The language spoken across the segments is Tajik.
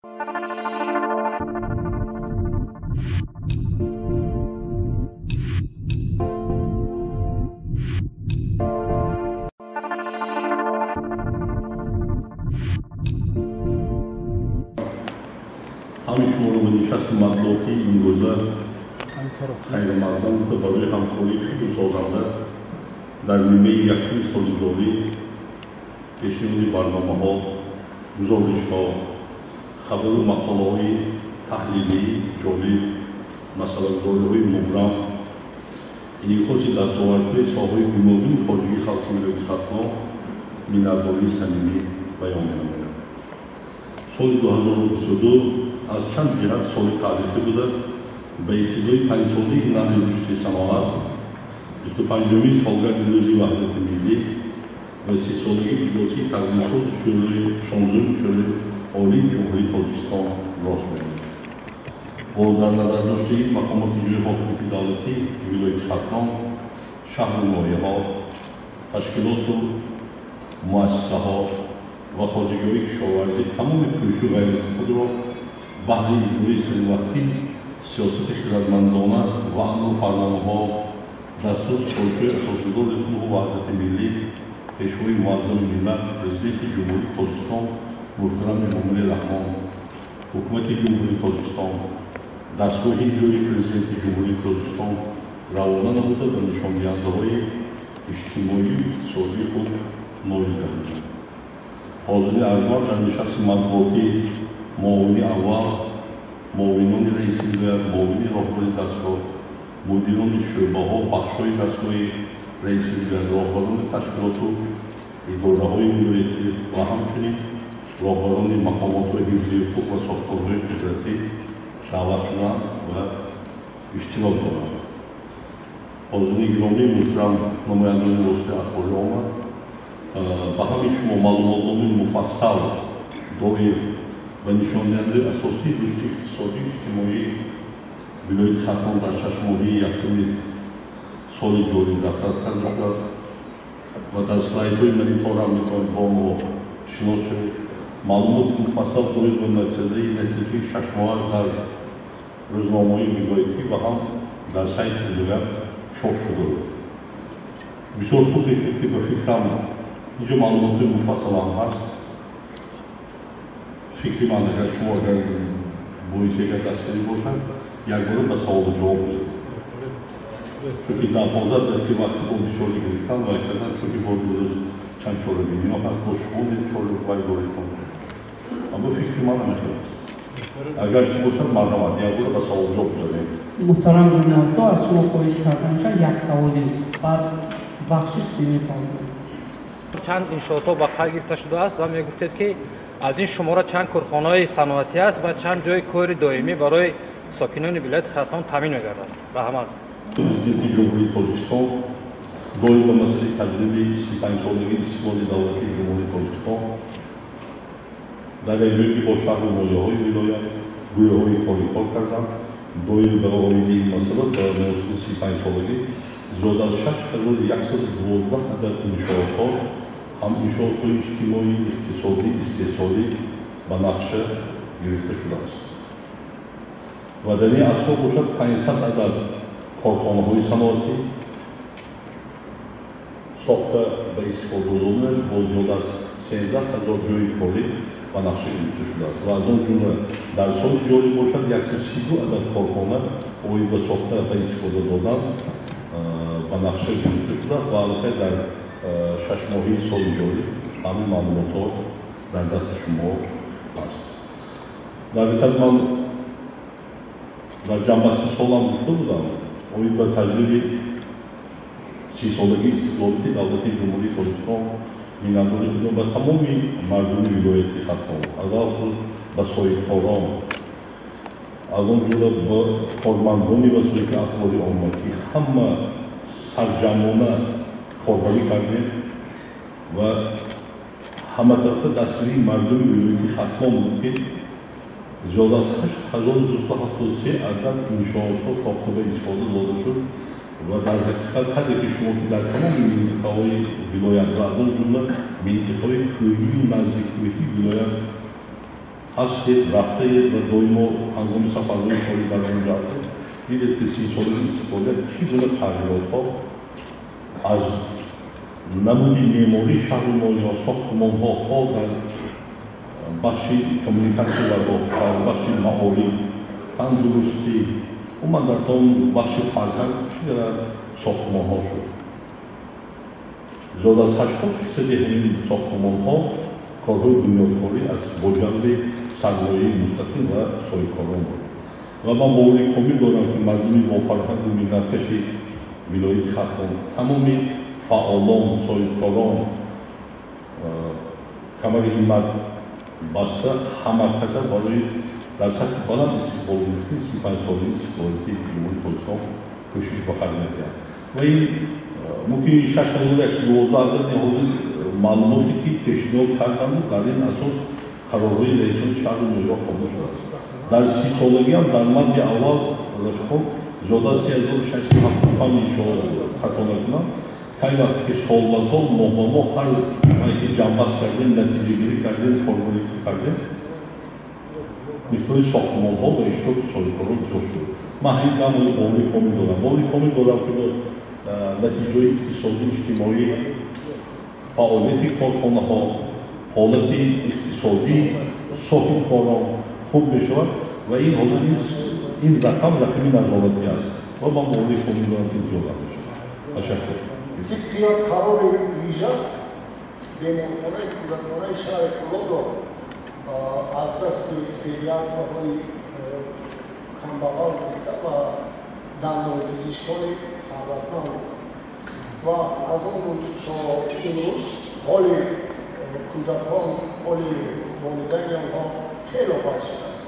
Ҳамин шуморо ба нишасти матбуотии имрӯза хайрмақдам гуфта, барои ҳамкории худу созанда дар нимаи якуми соли ҷорӣ пешниҳоди барномаҳо, гузоришҳо, хабару мақолаҳои таҳлилии ҷолиб, масъалагузориҳои мубрам, инъикоси дастовардҳои соҳаҳои гуногуни хоҷагии халқи вилояти Хатлон миннатдории самимӣ баён менамоям. Соли 2022 аз чанд ҷиҳат соли таърихӣ буда, ба ибтидои панҷсолаи нави рушди саноат, 25-умин солгарди рӯзи ваҳдати миллӣ ва 30-солагии иҷлосии тақдимсози Шӯрои 16-уми Шӯрои Олии Ҷумҳурии Тоҷикистон рост меояд. Бо дар назардошти мақомоти иҷроии ҳокимияти давлатии вилояти Хатлон, шаҳру ноҳияҳо, ташкилоту муассисаҳо ва хоҷагиҳои кишоварзӣ тамоми кӯшишу ғайрати худро баҳри иҷрои саривақтии сиёсати хирадмандона ва амру фармонҳо, дастуру супоришҳои асосгузори сулҳу ваҳдати миллӣ, Пешвои муаззами миллат, Президенти Ҷумҳурии Тоҷикистон муҳтарам Эмомалӣ Раҳмон, Ҳукумати Ҷумҳурии Тоҷикистон, дастгоҳи иҷроии Президенти Ҷумҳурии Тоҷикистон равона намуда, ба нишондиҳандаҳои иҷтимоию иқтисодии худ ноил гардиданд. Ҳозири арҷманд дар нишасти матбуотӣ муовини аввал, муовинони раиси вилоят, муовини роҳбари дастгоҳ, мудирони шӯъбаҳо, бахшҳои дастгоҳи раиси вилоят, роҳбарони ташкилоту идораҳои вилоятӣ ва ҳамчунин роҳбарони мақомотҳои ҳифзи ҳуқуқ ва сохторҳои қудратӣ даъват шуданд ва иштирок доранд. Ҳозирини гиромӣ, муҳтарам намояндагони воситаи ахбори омма, ба ҳамин шумо маълумотномаи муфассал доир ба нишондиҳандаи асосии рушди иқтисодию иҷтимоии вилояти Хатлон дар 6 моҳаи якуми соли ҷорӣ дастрас карда шудааст ва дар слайдҳои мониторам метавонед бо онҳо шинос шавед. Маълумоти муфассал доир ба масъалаи натиҷаи 6 моҳа дар рӯзномаҳои вилоятӣ ва ҳам дар сайти вилоят чоп шуда буд. Бисёр хуб мешуд, ки ба фикрам инҷо маълумотҳои муфассалам ҳаст. Фикри ман, агар шумо агар боиси агар дастгирӣ бошад, якбора ба саволу ҷавоб гузарем, чунки дар 15 дақиқа вақти бо бисёре гирифтан вай кардан, чунки боз имрӯз чанд чорабиниҳо ҳаст, боз шумо низ вай доред. Аммо фикри ман ҳамин хел аст. Агар чӣ бошад, марҳамат, якбора ба саволу ҷавоб гузарем. Муҳтарам журналистҳо, аз шумо хоҳиш карда мешавад, як саволи, баъд бахшиш сини савол. Чанд иншоотҳо ба қайд гирифта шудааст ва мегуфтед, ки аз ин шумора чанд корхонаҳои саноатӣ аст ва чанд ҷои кори доимӣ барои сокинони вилояти Хатлон таъмин мегардад? Раҳмат. Президенти Ҷумҳурии Тоҷикистон доир ба масъалаи таҷлили 35-солагии истиқлоли давлатии Ҷумҳурии Тоҷикистон дар якҷоягӣ бо шаҳру ноҳияҳои вилоят гурӯҳҳои корӣ кор карданд. Доир ба оиди ин масъала ба муносибати 35-солагӣ зиёда аз 6112 адад иншоотҳо, ҳам иншоотҳои иҷтимоӣ, иқтисодӣ, истеҳсолӣ ба нақша гирифта шудааст ва дар ин асно бошад 500 адад корхонаҳои саноатӣ сохта ба истифода доданаш бо зиёда аз 13 000 ҷои корӣ ба нақша гирифта шудааст ва аз он ҷумла дар соли ҷорӣ бошад 132 адад корхона оид ба сохта ба истифода додан ба нақша гирифта шудааст ва аллакай дар 6 моҳаи соли ҷорӣ ҳамин маълумотҳо дар дасти шумо ҳаст. Дар ҳақиқат ман дар ҷамъбасти солам гуфта будам, оид ба таҷлили 30-солагии истиқлолияти давлатии Ҷумҳурии Тоҷикистон миннатдорӣ худро ба тамоми мардуми вилояти Хатлон, алалхусус ба соҳибкорон, аз он ҷумла ба кормандони васоити ахбори омма, ки ҳама сарҷамъона корбарӣ кардем ва ҳаматарафа дастгирии мардуми вилояти Хатлон буд, ки зиёда аз 8273 адад иншоотҳо сохта ба истифода дода шуд. Ва дар ҳақиқат ҳар яке шумо, ки дар тамоми минтиқаҳои вилоят ва аз он ҷумла минтиқаҳои кӯҳию наздиккӯҳии вилоят ҳастед, рафтаед ва доимо ҳангоми сафарҳои корӣ дар он ҷо ҳастед, дидед ки 30-солаи истиқлолият чӣ гуна тағйиротҳо аз намуди меъмории шаҳри мо ё сохтмонҳо то дар бахши коммуникатсия ва дар бахши маориф, тандурустӣ, умуман дар тамоми бахши фарҳанг чӣ қадар сохтмонҳо шуд. Зиёд аз 80% ҳамин сохтмонҳо корҳои бунёдкорӣ аз бо ҷалби сармояи мустақим ва соҳибкорон буд. Ва ман бовари комил дорам, ки мардуми бофарҳангу миллаткаши вилояти Хатлон, тамоми фаъолон, соҳибкорон камари ҳиммат баста ҳамакаса барои дар сатҳи баланд истиқбол гирифтани 35-солаи истиқлолияти Ҷумҳурии Тоҷикистон кӯшиш ба харҷ медиҳанд. Ва ин мумкин 6112 адад ҳозир маълумоте ки пешниҳод карданду дар ин асос қарорҳои раисони шаҳру ноҳияҳо қабул шудааст. Дар 30-солагиам дар мадди аввал рафиқон зиёда аз 3675 иншоот хато накунам, кай вақте ки сол ба сол, моҳ ба моҳ ҳар ки ҷамъбаст кардем, натиҷагирӣ кардем, коргорӣ кардем, миқдори сохтмонҳо ва иштироки соҳибкорон зиёд шуд. Ман ҳамин дам бовари комил дорам. Бовари комил дорам, ки боз натиҷаҳои иқтисодӣ, иҷтимоӣ, фаъолияти корхонаҳо, ҳолати иқтисодии соҳибкорон хуб мешавад ва ин ҳозир ин рақам рақами назоратӣ аст ва ман бовари комил дорам, ки зиёда мешавад. Ташаккур. Тибқи як қарори вижа беморхонаи кӯдаконаи шаҳри Кӯлобро аз дасти педиатрҳои камбағал гирифта ва дандонпизишкони сарватманд ва аз он рӯз то имрӯз ҳоли кӯдакон, ҳоли волидайни онҳо хело бад шудааст.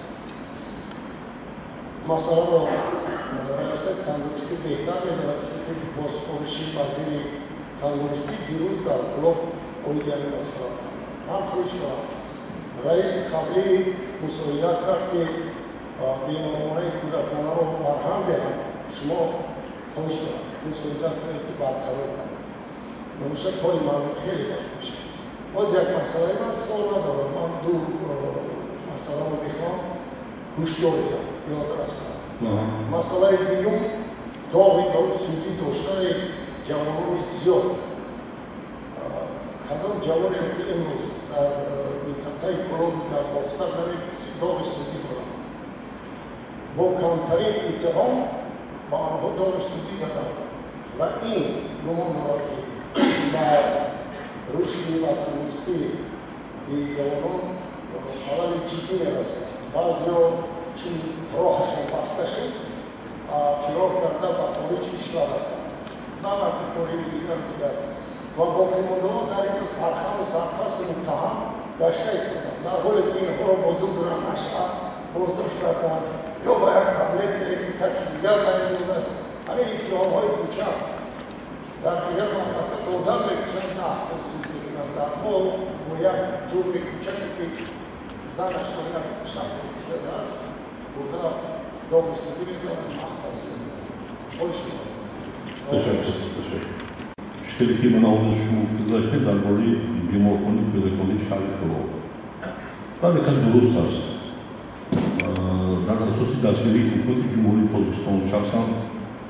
Масъаларо раёсати тандурустӣ беҳтар медонад, чунки бо супориши вазири тандурустӣ дирӯз дар Кӯлоб оиди ҳамин масъала ман хоҳиш дорам. Раиси қаблӣ мусоидат кард, ки беморхонаи кӯдаконаро барҳам диҳанд. Шумо хоҳиш дорам, мусоидат кунед, ки барқарор кунанд. Набошад, ҳоли мардум хеле бад мешавад. Боз як масъалаи ман суол надорам, ман ду масъаларо мехоҳам ҳушёр диҳам, ёдрас кунам. Масъалаи дуюм доғи судӣ доштани ҷавонони зиёд. Кадом ҷавоне ки имрӯз дар минтақаи Кӯлоб, дар Бохтар намепурсӣ, доғи судӣ доранд. Бо камтарин иттиҳом ба онҳо доғи судӣ заданд ва ин гумон дорад, ки ба рушди ва тандурустии ҷавонон халали ҷиддӣ мерасонад. Баъзеҳо чун роҳашон баста шуд, фирор карда ба хориҷи кишвар рафтанд, на мардикории дигар дигар ва боқимондаҳо дар ин сархаму сарпасту муттаҳам гашта истоданд, дар ҳоле ки инҳоро бо 2 грамм нашъа боздошт карданд ё ба як таблеткае, ки каси дигар наидодааст. Ҳамин иттиҳомҳои кӯчак дар дигар мамлакат одам мекушанд, 10 сол суд мекунанд. Дар мо бо як ҷурми кӯчаке, ки занашро як шаб задааст, бурда доғи судӣ мезананд, маҳбас. Хоҳиш дорам. Ташаккур, ташаккур. Мушкиле ки ман ҳозир шумо гузашта дар бораи беморхонаи кӯдаконаи шаҳри Кӯлоб. Дар ҳақиқат дуруст аст. Дар асоси дастгирии Ҳукумати Ҷумҳурии Тоҷикистон, шахсан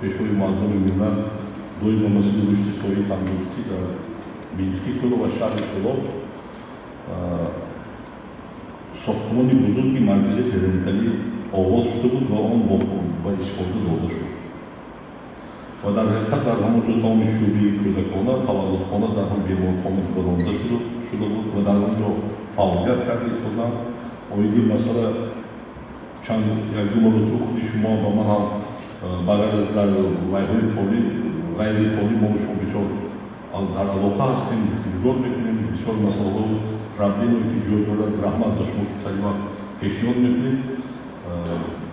Пешвои Муаззами миллат доир ба масъалаи рушди соҳаи тандурустӣ дар минтақаи Кӯлоб ва шаҳри Кӯлоб сохтмони бузурги маркази перинаталӣ оғоз шуда буд ва он ба истифода дода шуд. Ва дар ҳақиқат дар ҳамон ҷо тамоми шӯъбаи кӯдакона, таваллудхона дар ҳам беморхона гузаронда шуда буд ва дар он ҷо фаъолият карда истоданд. Оиди масъала чанд як ду маротиба худи шумо ба ман ҳам ба ғайр аз дар вайҳои корӣ, ғайри корӣ мо шумо бисёр дар алоқа ҳастем, гуфтугузор мекунем, бисёр масъалаҳо, проблемое ки ҷой дорад, раҳмат ба шумо, ки сари вақт пешниҳод мекунед,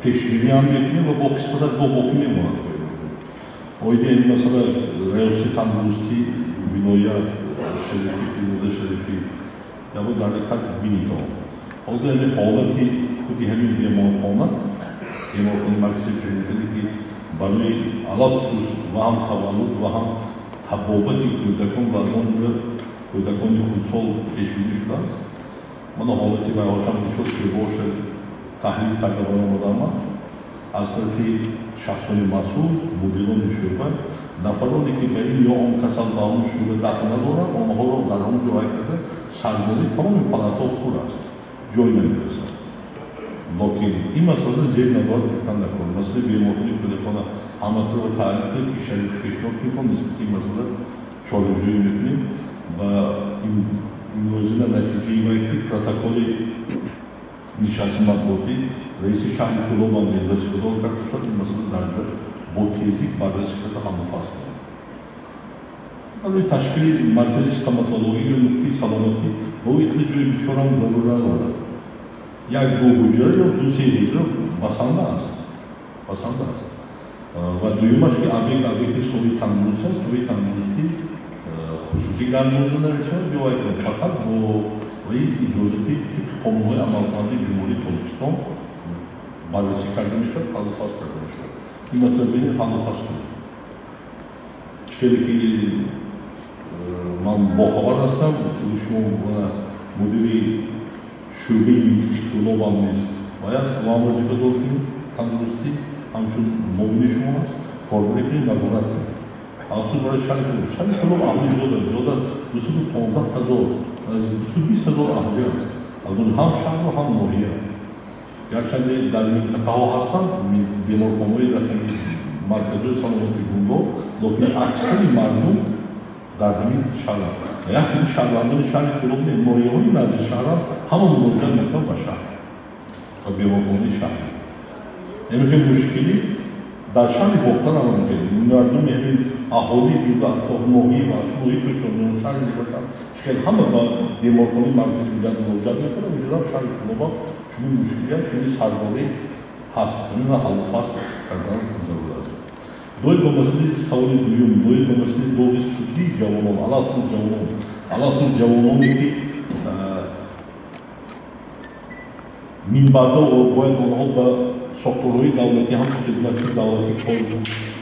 пешгирӣ ҳам мекунем ва бо қисматаш бо боқӣ мемонад. Оиди ин масъала раёсати тандурустӣ вилоят Шарифӣ, Пирмурза Шарифӣ ябо дар ҳақиқат бинед. Ҳозир ҳамин ҳолати худи ҳамин беморхона, беморхонаи маркази перинаталӣ, ки барои алалхусус ва ҳам таваллуд ва ҳам табобати кӯдакон ва аз он ҷумла кӯдакони хурдсол пешбинӣ шудааст. Мана ҳолати вайҳошам бисёр шӯъбаҳоша таҳлил карда баромадам. Аз тарафи шахсони масъул, мудирони шӯъба, нафароне ки ба ин ё он касал ба он шӯъба дахл надоранд, онҳоро дар он ҷой карда саргузори тамоми палатаҳо пур аст, ҷой намерасад. Локин ин масъала зер назорат гирифтан накор. Масъалаи беморхонаи кӯдакона ҳаматро таъриф кунед, ки шариф пешниҳод мекунем, нисбати ин масъала чораҷӯӣ мекунем ва имрӯзина натиҷаи вай ки протоколи нишасти матбуотӣ раиси шаҳри Кӯлоб ҳам вазифадор карда шуд, ин масъала дар ҷояш бо тезӣ баррасӣ карда ҳаллу-фасл кунад. Барои ташкили маркази стоматологӣ ё нуқтаи саломатӣ ба ӯ хеле ҷои бисёрам зарур надорад. Як ду ҳуҷра ё ду се ҳуҷра басанда аст, басанда аст. Ва дуюмаш ки объект объекти соҳаи тандурустӣ аст, соҳаи тандурустӣ хусусӣ гардонида намешавад, ё фақат бо иҷозати тибқи қонунҳои амалкунандаи Ҷумҳурии Тоҷикистон баррасӣ карда мешавад, ҳаллу-фасл карда мешавад. Ин масъала бинед ҳаллу-фасл кунед. Чӣ ки ман бохабар ҳастам, шумо мудири шӯъбаи минтиқии Кӯлоб ҳам нест. Вай аст ва вазифадор кунед тандурустӣ, ҳамчун муовини шумо аст, корбарӣ кунед, назорат кунед. Алхусус барои шаҳри Кӯлоб. Шаҳри Кӯлоб аҳли зиёд аст, зиёд аст, 215 ҳазор, 220 ҳазор аҳолӣ аст. Аз он ҳам шаҳру ҳам ноҳия. Гарчанде дар минтақаҳо ҳастанд беморхонаҳои рақами марказҳои саломатии гунгор, лекин аксари мардум дар ҳамин шаҳр. Як худи шаҳрвандони шаҳри Кӯлоб не, ноҳияҳои назди шаҳрам ҳама муроҷиат мекунанд ба шаҳр ва беморхонаи шаҳр. Яъне хеле мушкилӣ дар шаҳри Бохтар ҳам хеле мардуми ҳамин аҳолии гирду атроф ноҳия ва ноҳияи Кӯчон, шаҳри Левакант, хеле ҳама ба беморхонаи маркази вилоят муроҷиат мекунанд. Инҷо шаҳри Кӯлоб ҳам чунин мушкилият, чунин саргорӣ ҳаст. Ҳаминро ҳаллу-фасл кардан зарур аст. Доир ба масъалаи саволи дуюм, доир ба масъалаи доғи судии ҷавонон, алахусус ҷавонон, алахусус ҷавононе ки минбаъда бояд онҳо ба сохторҳои давлатӣ ҳам хизмати давлатӣ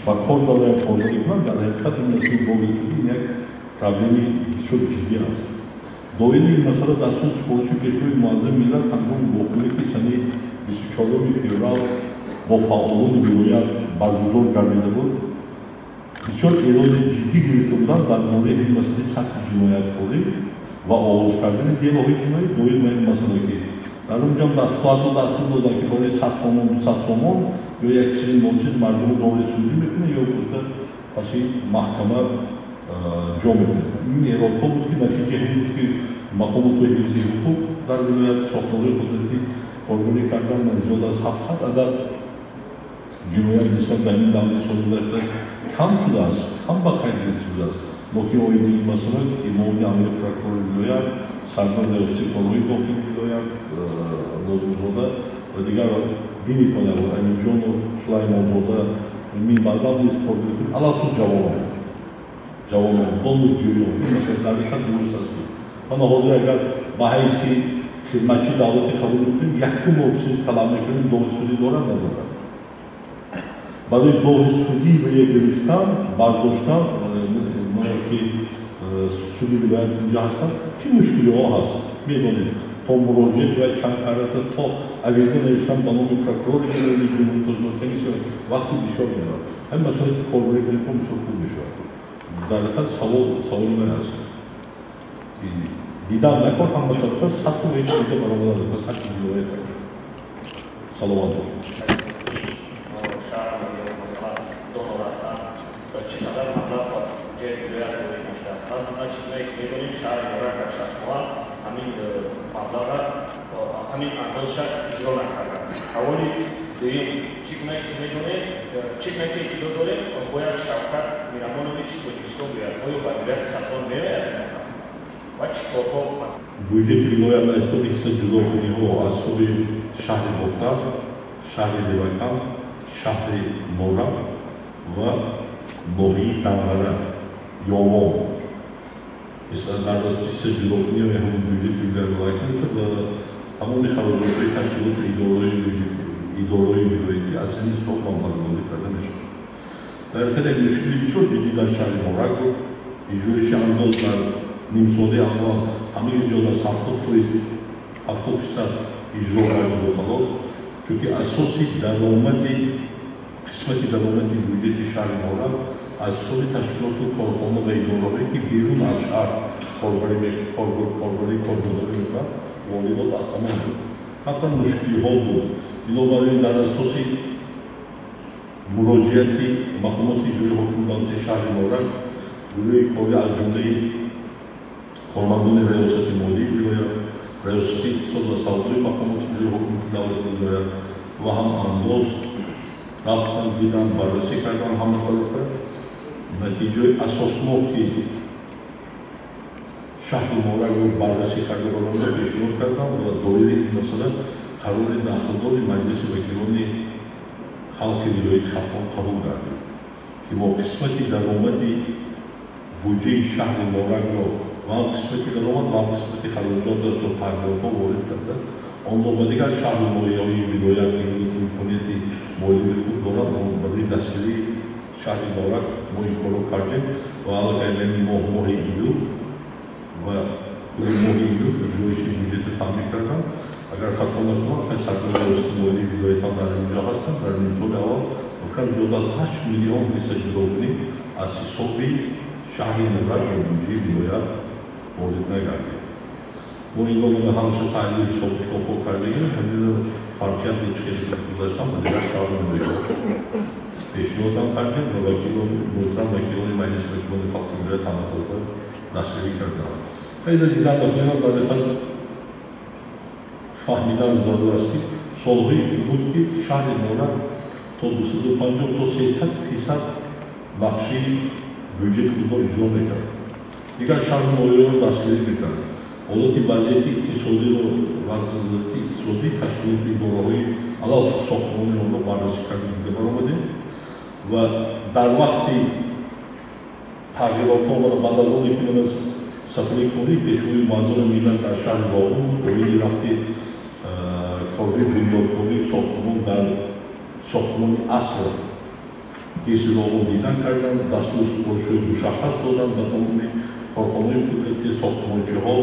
ба кор дароянд, коргарӣ кунанд, дар ҳақиқат ин масъалаи доғи судӣ як проблеми бисёр ҷиддӣ аст. Доири ин масъала дастури супориши Пешвои Муаззами миллат ҳангоми вохӯрӣ ки санаи 24 феврал бо фаъолони вилоят баргузор гардида буд, бисёр эърози ҷиддӣ гирифта буданд дар бораи ин масъалаи сатҳи ҷинояткорӣ ва оғоз кардани делоҳои ҷиноӣ доир ба ин масъала ки дар он ҷо дастур дастур доданд ки барои 100 сомон, 200 сомон ё як чизи ночиз мардумро доғи судӣ мекунад ё гуфта паси маҳкама ҷо мекунад. Ин эродҳо буд ки натиҷаи ҳамин буд ки мақомоти ҳифзи ҳуқуқ дар вилоят сохторҳои қудрати корбарӣ кардан зиёд аз 700 адад ҷиноят нисбат ба ҳамин даври соли гузашта кам шудааст, кам ба қайд гирифта шудааст. Лекин оиди ин масъала муовини амири прокурори вилоят, сардори раёсати корҳои дохилии вилоят Нозимзода ва дигар бинитон Аминҷонов, Сулаймонзода минбаъдам низ корбарӣ кунед. Алахусус ҷавонон, ҷавонон, донишҷӯён. Ин масъала дар ҳақиқат дуруст аст ки мана ҳозир агар ба ҳайси хизматчии давлатӣ қабул мекунем, якум бор чиз талаб мекунем, доғи судӣ дорад надорад. Барои доғи судӣ ва як гирифтан, бардоштан, ки суди вилоят инҷо ҳастанд, чӣ мушкилиҳо ҳаст медонед. То муроҷиат ва чанд карата то ариза навиштан ба номи прокурори генералии Ҷумҳурии Тоҷикистон комиссия вақти бисёр меравад. Ҳамин масъала ки корбарӣ кунем бисёр хуб мешавад. Дар ҳақиқат савол саволи ман аст. Дидам накор ҳама тарафа сатҳу ҳеҷ дида баромада ба сатҳи вилоят. Саломат бошед. Чӣ қадар маблағ ба буҷаи вилоят ворид нашудааст? Аз ҷумла чизое ки медонем, шаҳри Норак дар 6 моҳа ҳамин маблағра, ҳамин андозша иҷро накардааст. Саволи дуюм, чӣ гуна ки медонем, чӣ гуна ки иттилоъ дорем, бояд Шавкат Мирамонович Тоҷикистон биёяд. Оё ба вилояти Хатлон меояд ва чӣ корҳо? Буҷети вилоят аз ҳисоби ҳисса ҷудокуниҳо аз ҳисоби шаҳри Бохтар, шаҳри Левакант, шаҳри Норак ва ноҳияи Данғара, Ёвон дар ҳисса ҷудокунӣ ҳамон буҷети вилоят ва тамоми хароҷотҳои ташкилоту идораҳои вилоятӣ аз ҳамин ҳисоб маблағгузорӣ карда мешавад. Дар ҳақиқат як мушкили бисёр ҷиддӣ дар шаҳри Норак буд. Иҷроиши андоз дар нимсолаи аввал ҳамаи зиёд аз 70% 70% иҷро карда халос, чунки асоси даромади қисмати даромади бюҷети шаҳри Норак аз ҳисоби ташкилоту корхона ва идораҳое ки берун аз шаҳр корбарӣ коргузорӣ мекунанд, воридот аз ҳамон буд. Ҳатто мушкилиҳо буд. Бинобар ин дар асоси муроҷиати мақомоти иҷроии ҳокими давлати шаҳри Норак гурӯҳи корӣ аз ҷумлаи кормандони раёсати молии вилоят, раёсати иқтисод ва савдои мақомоти иҷроии ҳокимияти давлати вилоят ва ҳам андоз рафтан, дидан, баррасӣ кардан ҳама тарафа. Натиҷаи асосноки шаҳри Норакро баррасӣ карда баромада пешниҳод кардам ва доираи ин масъала қарори дахлдори Маҷлиси вакилони халқи вилояти Хатлон қабул гардид, ки мо қисмати даромади буҷаи шаҳри Норакро ва ҳам қисмати даромад ва ҳам қисмати хароҷоташро тағйиротҳо ворид карда, онро ба дигар шаҳру ноҳияҳои вилоят ки имконияти молии худ дорад, барои дастгирии шаҳри Норак мо ин корро кардем ва аллакай ҳамин моҳ, моҳи июл ва худи моҳи июл иҷроиши буҷетро таъмин кардам. Агар хато накунам, сардори раёсати молии вилоят ҳам дар инҷо ҳастанд. Дар нимсоли аввал фикрам зиёда аз 8 миллион ҳисса ҷудо кунем аз ҳисоби шаҳри Норак ва буҷаи вилоят ворид нагардид. Мо инро ҳамеша таҳлили ҳисобу китобҳо кардагим, ҳаминро фарқият чӣ гузаштам ба дигар шаҳру ноҳияҳо пешниҳодам кардем ва муҳтарам вакилони Маҷлиси вакилони халқи вилоят ҳаматарафа дастгирӣ карданд. Хеле дидан докунам дар ҳақиқат фаҳмидан зарур аст, ки солҳое ки буд, ки шаҳри Норак то 250 то 300% нақши бюҷети худро иҷро мекард. Дигар шаҳру ноҳияҳоро дастгирӣ мекард. Ҳолати вазъияти иқтисодиро, вазъияти иқтисодӣ, ташкилоти идораҳои алалхусус сохтмони онро баррасӣ карда дида баромадем ва дар вақти тағйиротҳо ва баъд аз оне ки ман аз сафари корӣ Пешвои муаззами миллат дар шаҳри Роғун оиди рафти корҳои бунёдкории сохтмон дар сохтмони аср ГЭСи Роғун дидан карданд, дастуру супоришҳои мушаххас доданд ба тамоми корхонаҳои қудрати сохтмончиҳо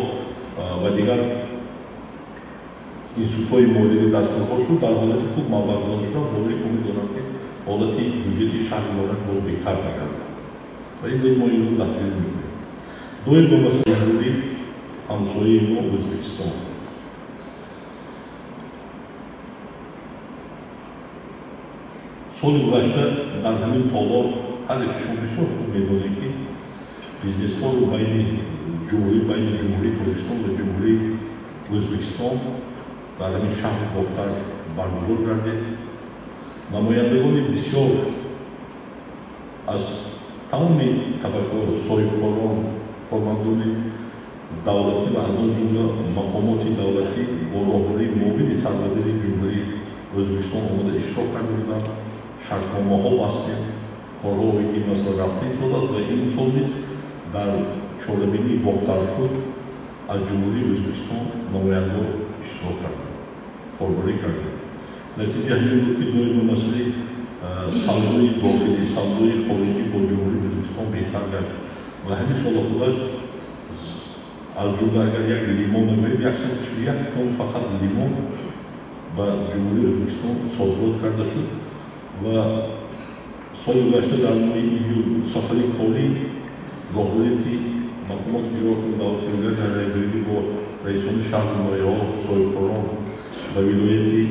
ва дигар институтҳои молиявӣ дастурҳо шуд. Дар ҳолати хуб маблағгузорӣ шуда, боварӣ комил дорам, ки ҳолати бюҷети шаҳри Норак боз беҳтар мегардад ва ин мо инро дастгирӣ мекунем. Доир ба масъалаи ҷумҳурии ҳамсояи мо Ӯзбекистон, соли гузашта дар ҳамин толор ҳар яки шумо бисёр хуб медонед, ки бизнесҳоро байни Ҷумҳурии Тоҷикистон ва Ҷумҳурии Ӯзбекистон дар ҳамин шаҳри Бохтар баргузор гардид. Намояндагони бисёр аз тамоми табақаҳо, соҳибкорон, кормандони давлатӣ ва аз он ҷумла мақомоти давлатӣ бо роҳбарии муовини сарвазири Ҷумҳурии Ӯзбекистон омода иштирок карда буданд. Шартномаҳо бастем, корҳое ки масъала рафта истодааст ва ин сол низ дар чорабинии Бохтархуд аз Ҷумҳурии Ӯзбекистон намояндаҳо иштирок карданд, корбарӣ карданд. Натиҷа ҳамин буд, ки доир ба масъалаи савдои дохилӣ, савдои хориҷӣ бо Ҷумҳурии Ӯзбекистон беҳтар гашт ва ҳамин сола худаш аз ҷумла агар як лимон нагӯем, 141 тонна фақат лимон ба Ҷумҳурии Ӯзбекистон содирот карда шуд ва соли гузашта дар моҳи июл сафари корӣ роҳбарияти мақомоти иҷроии давлати вилоят дар якҷоягӣ бо раисони шаҳру ноҳияҳо, соҳибкорон ба вилояти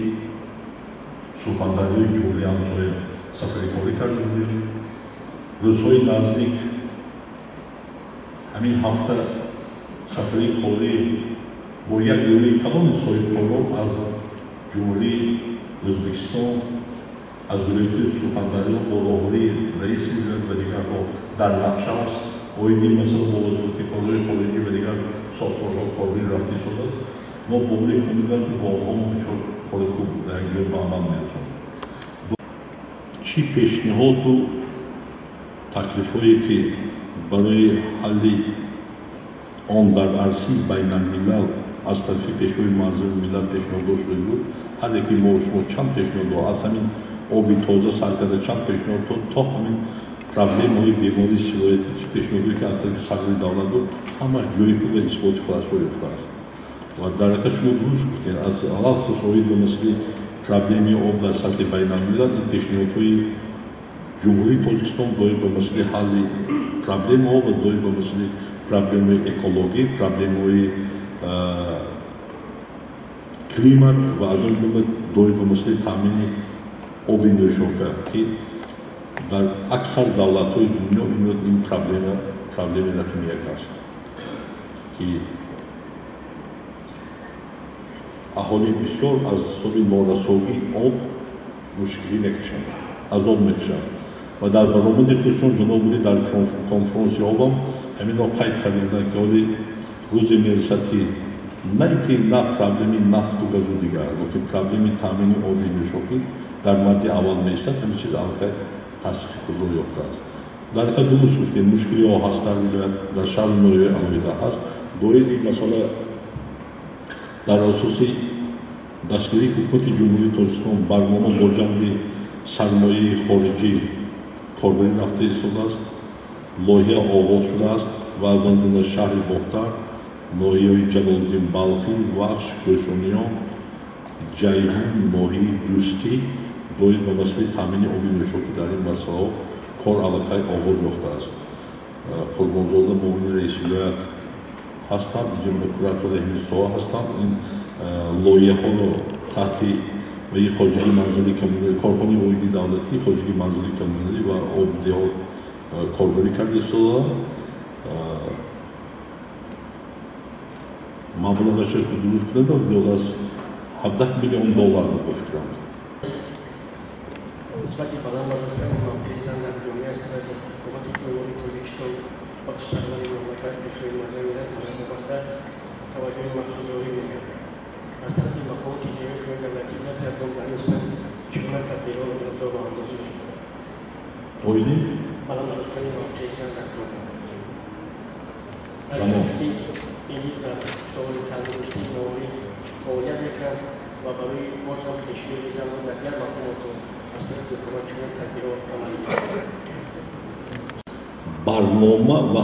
Сурхондарёи ҷумҳурии ҳамсоя сафари корӣ карда будем. Рӯзҳои наздик ҳамин ҳафта сафари корӣ бо як гурӯҳи калони соҳибкорон аз Ҷумҳурии Ӯзбекистон, аз вилояти Сурхондарё бо роҳбарии раиси вилоят ва дигарҳо дар нақша аст. Оиди масъала бо вазорати корҳои хориҷӣ ва дигар сохторҳо корбарӣ рафта истодааст. Мо боварӣ комил дорем, ки бо онҳо мо бисёр кори хуб дар якҷоя ба амал мерасонем. Чӣ пешниҳоду таклифҳое ки барои ҳалли он дар арсаи байналмилал аз тарафи Пешвои муаззами миллат пешниҳодҳо шуда буд, ҳар яки мо шумо чанд пешниҳодҳо аз ҳамин оби тоза сар карда чанд пешниҳодҳо то ҳамин проблемаҳои бемории сироятӣ, чӣ пешниҳодҳое ки аз тарафи сарвари давлат буд, ҳамаш ҷои худ ва исботи худашро ёфтааст. Ва дар ҳақиқат шумо дуруст гуфтед, аз алалхусус оид ба масъалаи проблеми об дар сатҳи байналмилал, ин пешниҳодҳои Ҷумҳурии Тоҷикистон доир ба масъалаи ҳалли проблемаҳо ва доир ба масъалаи проблемаи экологӣ, проблемаҳои климат ва аз он ҷумла доир ба масъалаи таъмини оби нӯшока, ки дар аксар давлатҳои дунё имрӯз ин проблема проблеми рақами як аст, ки аҳолии бисёр аз ҳисоби норасогии об мушкилӣ мекашанд, азоб мекашанд. Ва дар баромади худшон ҷаноб Олӣ дар конфронси обам ҳаминро қайд карда буданд, ки ҳоли рӯзе мерасад, ки на ин ки на проблеми нафту газу дигар, балки проблеми таъмини оби нӯшокӣ дар мадди аввал меистад. Ҳамин чиз аллакай тасдиқи худро ёфтааст. Дар ҳақиқат дуруст гуфтем, мушкилиҳо ҳаст дар вилоят, дар шаҳру ноҳияҳои алоҳида ҳаст. Доир ин масъала дар асоси дастгирии ҳукумати Ҷумҳурии Тоҷикистон барнома бо ҷалби сармояи хориҷӣ корбарӣ рафта истодааст, лоиҳа оғоз шудааст ва аз он ҷумла шаҳри Бохтар, ноҳияҳои Ҷалолиддин Балхӣ, Вахш, Кӯшониён, Ҷайҳун, ноҳияи Дӯстӣ доир ба масъалаи таъмини оби нӯшокӣ дар ин масъалаҳо кор аллакай оғоз ёфтааст. Қурбонзода муовини раиси вилоят ҳастанд, инҷо куратори ҳамин соҳа ҳастанд. Ин лоиҳаҳоро таҳти ваи хоҷагии манзили коммуналӣ, корхонаи оиди давлатӣ, хоҷагии манзили коммуналӣ ва обдеҳо корбарӣ карда истодаанд. Маблағашро дуруст кунем, зиёд аз 17 миллион доллар буд ба фикрам. Нисбати баланд бардоштани мавқеи зан дар ҷомеа аз тарафи ҳукумати Ҷумҳурии Тоҷикистон ва сарвари мамлакат Пешвои муаззами миллат муносибатда таваҷҷӯҳи махсус зоҳир мегардад. Аз тарафи мақомоти иҷроияи ҳукумати давлатӣ вилояти Хатлон дар ин самт чӣ гуна тадбирҳо роҳандозӣ мешавад? Оиди баланд бардоштани мавқеи зан дар ҷомеа аз ҷиҳати илм дар соҳаи тандурустӣ, маориф фаъолият мекунанд ва барои боз ҳам пешгирии занон дар дигар мақомот аз тарафи ҳукумат чӣ гуна тадбирҳо амалӣ мешавад? Барнома ва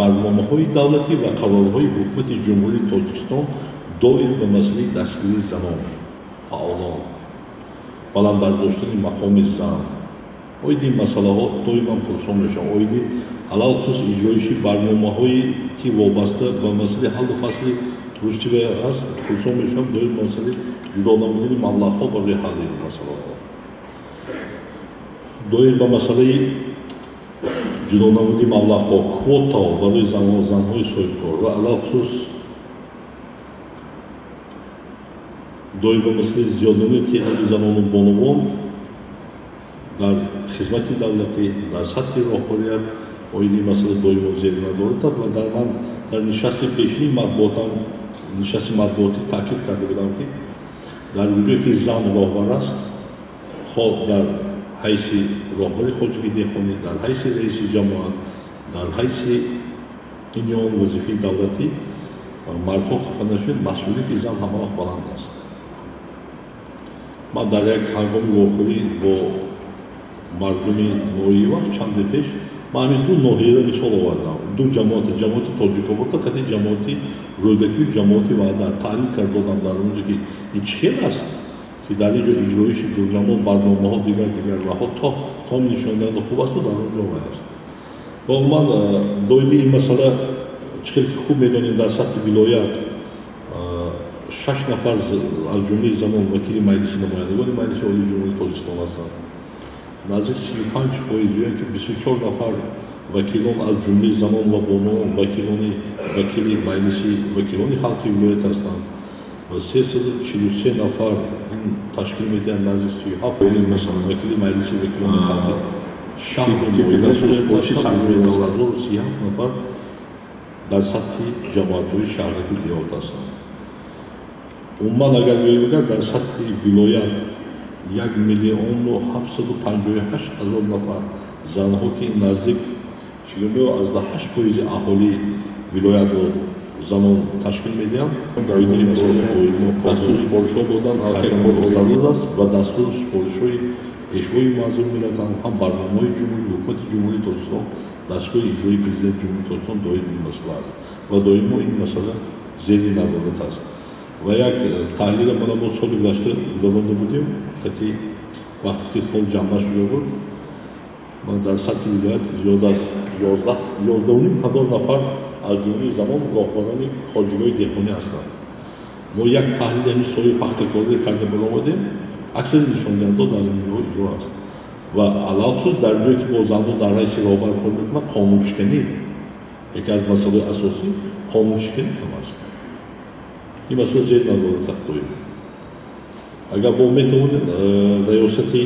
барномаҳои давлатӣ ва қарорҳои ҳукумати Ҷумҳурии Тоҷикистон доир ба масъалаи дастгирии занон, фаъолон, баланд бардоштани мақоми зан. Оиди ин масъалаҳо доиман пурсон мешавам. Оиди алалхусус иҷроиши барномаҳое ки вобаста ба масъалаи ҳаллу фасли рушди ҳаст, пурсон мешавам доир ба масъалаи ҷудо намудани маблағҳо барои ҳалли ин масъалаҳо. Доир ба масъалаи ҷудо намудани маблағҳо, квотаҳо барои занҳои соҳибкор ва алалхусус доир ба масъалаи зиёд намудани теъдоди занону бонувон дар хизмати давлатӣ, дар сатҳи роҳбарият оиди ин масъала доимо зери назорат аст. Ва дар ман дар нишасти пешини матбуотам, нишасти матбуотӣ таъкид карда будам, ки дар вуҷуде ки зан роҳбар аст, хоҳ дар ҳайси роҳбари хоҷагии деҳқонӣ, дар ҳайси раиси ҷамоат, дар ҳайси ин ё он вазифаи давлатӣ, мардҳо хафа нашавед, масъулияти зан ҳама вақт баланд аст. Ман дар як ҳангоми вохӯрӣ бо мардуми ноҳияи Вахш чанде пеш ман ҳамин ду ноҳияро мисол овардам. Ду ҷамоати, ҷамоати Тоҷикободта қати ҷамоати Рӯдакию ҷамоати Ваҳдат таҳлил кард додам дар он ҷо, ки ин чӣ хел аст, ки дар ин ҷо иҷроиши дурнамо, барномаҳо дигар дигар ваҳо то нишондиҳанда хуб асту дар он ҷо вай аст. Ва умуман доири ин масъала чӣ хел ки хуб медонем, дар сатҳи вилоят 6 нафар аз ҷумлаи занон вакили Маҷлиси намояндагони Маҷлиси Олии Ҷумҳурии Тоҷикистон ҳастанд. Наздик 35% ё ки 24 нафар вакилон аз ҷумлаи занон ва бонувон вакили Маҷлиси вакилони халқи вилоят ҳастанд ва 343 нафар ин ташкил медиҳанд наздик 37% масалан вакили Маҷлиси вакилони халқи шаҳру ноҳияҳо сармояи давлатдор 37 нафар дар сатҳи ҷамоатҳои шаҳраку деҳот ҳастанд. Умуман агар гӯем, агар дар сатҳи вилоят 1 758 000 нафар занҳо, ки наздик 42,8% аҳолии вилоятро занон ташкил медиҳанд, дастуру супоришҳо додан аллакай кор зарур аст ва дастуру супоришҳои Пешвои муаззами миллат ҳам барномаҳои ҷумҳурӣ, ҳукумати Ҷумҳурии Тоҷикистон, дастгоҳи иҷроии Президенти Ҷумҳурии Тоҷикистон доир ин масъала аст ва доимо ин масъала зери назорат аст. Ва як таҳлила мана мо соли гузашта гузаронда будем, қати вақте ки сол ҷамъ шуда буд, ман дар сатҳи вилоят зиёд аз 11,5 ҳазор нафар аз ҷумлаи занон роҳбарони хоҷагиҳои деҳқонӣ ҳастанд. Мо як таҳлили ҳамин соҳаи пахтакорӣ карда баромадем, аксари нишондиҳандаҳо дар ин ҷо иҷро аст. Ва алалхусус дар ҷое ки бо занҳо дар ҳайси роҳбар кор мекунанд, қонуншиканӣ яке аз масъалаҳои асосӣ, қонуншиканӣ кам аст. Ин масъала зери назорат аст доим. Агар бо метавонед, раёсати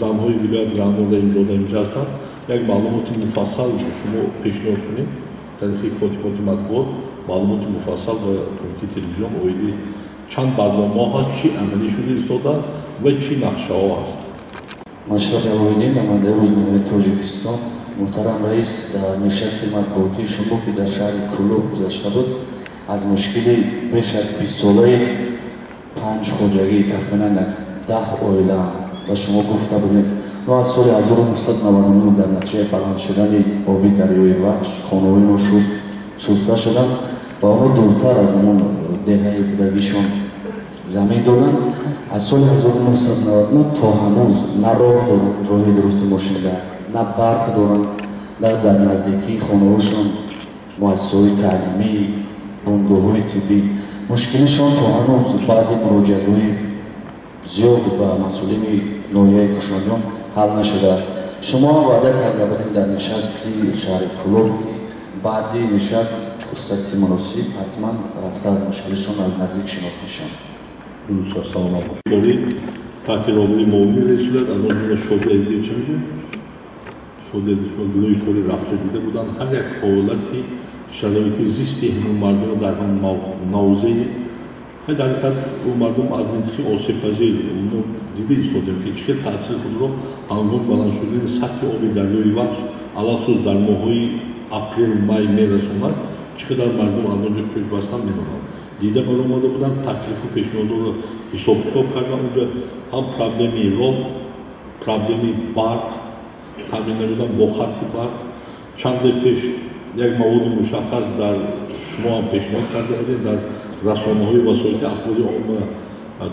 занҳои вилоят раҳнамода инҷо инҷа ҳастанд, як маълумоти муфассал шумо пешниҳод кунед тариқи котиботи матбуот, маълумоти муфассал ба кумитаи телевизион оиди чанд барномаҳо ҳаст, чӣ амалӣ шуда истодааст ва чӣ нақшаҳо ҳаст. Машраб Алоиддин, намояндаи рӯзномаи Тоҷикистон. Муҳтарам раис, дар нишасти матбуотии шумо, ки дар шаҳри Кӯлоб гузашта буд, аз мушкили беш аз 20-солаи панҷ хоҷагӣ, тахминан 10 оила, ба шумо гуфта будем ва аз соли 1999 дар натиҷаи баланд шудани оби дарёи Вахш хонаҳои мо шуста шуданд ва онҳо дуртар аз ҳамон деҳаи будагишон замин доданд. Аз соли 1999 то ҳанӯз на роҳ доранд, роҳи дурусти мошинга, на барқ доранд, на дар наздикии хонаҳошон муассисаҳои таълимӣ, бунгоҳҳои тиббӣ. Мушкилишон то ҳанӯз баъди муроҷиатҳои зиёд ба масъулини ноҳияи Кушониён ҳал нашудааст. Шумо ҳам ваъда карда будем дар нишасти шаҳри Кӯлоб, ки баъди нишаст фурсати муносиб ҳатман рафта аз мушкилишон аз наздик шинос мешаванд. Таҳти роҳбарии муовини раиси вилоят, аз он ҷумла Шоди Азизов, чӣ мегӯяд, Шоди Азизов, гурӯҳи кори рафта дида буданд ҳар як ҳолати шароити зисти ҳамон мардумро дар ҳамон мавзеи. Дар ҳақиқат ӯ мардум аз минтиқаи осебпазир, мо дида истодем, ки чӣ хел таъсири худро ҳангоми баланд шудани сатҳи оби дарёи Вахш, алалхусус дар моҳҳои апрел, май мерасонад, чӣ қадар мардум аз он ҷо кӯч бастан медонанд. Дида баромада буданд, таклифу пешниҳодҳоро ҳисобкитоб карданд. Онҷо ҳам проблеми роҳ, проблеми барқ таъмин намудан бо хатти барқ. Чанде пеш як маводи мушаххас дар шумо ҳам пешниҳод карда будем, дар расонаҳои васоити ахбори омма